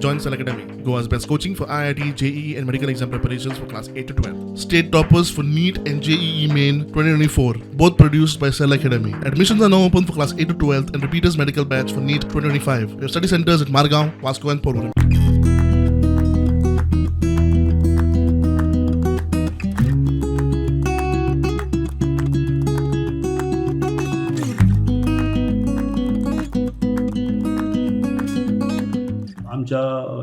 Join Cell Academy, Goa's best coaching for IIT, JEE, and medical exam preparations for class 8 to 12. State toppers for NEET and JEE Main 2024, both produced by Cell Academy. Admissions are now open for class 8 to 12 and repeaters medical batch for NEET 2025. We have study centers at Margao, Vasco, and Porvorim. आमच्या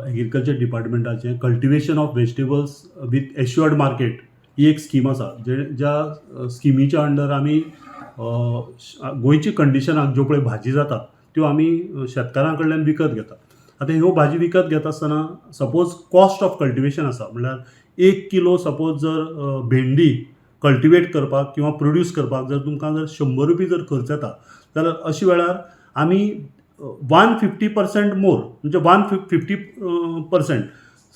agriculture डिपार्टमेंटाचें cultivation of vegetables with assured market ही एक scheme आसा, जे ज्या स्किमीच्या under आमी गोंयच्या कंडिशनाक ज्यो पळय भाजी जाता त्यो आमी शेतकारां कडल्यान विकत घेता. आतां ह्यो भाजी विकत घेता आसतना सपोज कॉस्ट ऑफ कल्टिवेशन आसा, म्हणल्यार एक किलो सपोज जर भेंडी कल्टिवेट करपाक किंवा प्रोड्यूस करपाक जर तुमकां जर 100 रुपया जर खर्च येता जाल्यार अशे वेळार आमी 150% मोर, म्हणजे 150%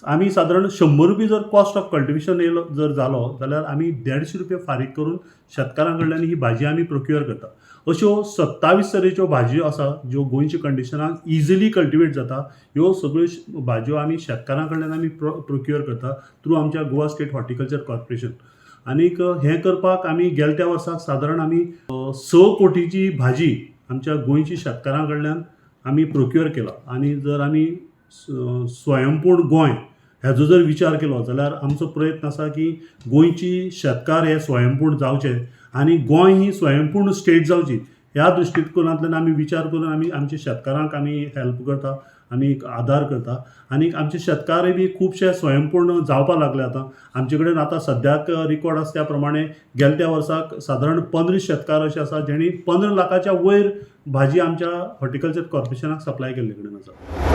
आमी सादारण 100 रुपया जर कॉस्ट ऑफ कल्टिवेशन येयलो जर जालो जाल्यार आमी 150 रुपया फारीक करून शेतकारां कडल्यान ही भाजी आमी प्रोक्युअर करता. अश्यो 27 तरेच्यो भाजयो आसा ज्यो गोंयच्या कंडिशनाक इजिली कल्टिवेट जाता. ह्यो सगळ्यो भाजयो आमी शेतकारां कडल्यान आमी प्रोक्युअर करता थ्रू आमच्या गोवा स्टेट हॉर्टिकल्चर कॉर्पोरेशन. आनीक हें करपाक आमी गेल्या त्या वर्साक सादारण आमी 6 कोटीची भाजी आमच्या गोंयच्या शेतकारां कडल्यान आमी प्रोक्युअर केला. आनी जर आमी स्वयंपूर्ण गोंय हेजो जर विचार केलो जाल्यार आमचो प्रयत्न आसा की गोंयची शेतकार हे स्वयंपूर्ण जावचे आनी गोंय ही स्वयंपूर्ण स्टेट जावची. ह्या दृश्टिकोनांतल्यान आमी विचार करून आमी आमच्या शेतकारांक आमी हेल्प करता, आमी आदार करता. आनी आमचे शेतकारय बी खुबशे स्वयंपूर्ण जावपाक लागले. आतां आमचे कडेन आतां सद्याक रिकॉर्ड आसा त्या प्रमाणे गेल्या त्या वर्साक सादारण 15 शेतकार अशे आसा जेणी 15 लाखाच्या वयर भाजी आमच्या हॉर्टिकल्चर कॉर्पोरेशनाक सप्लाय केल्ले कडेन आसा.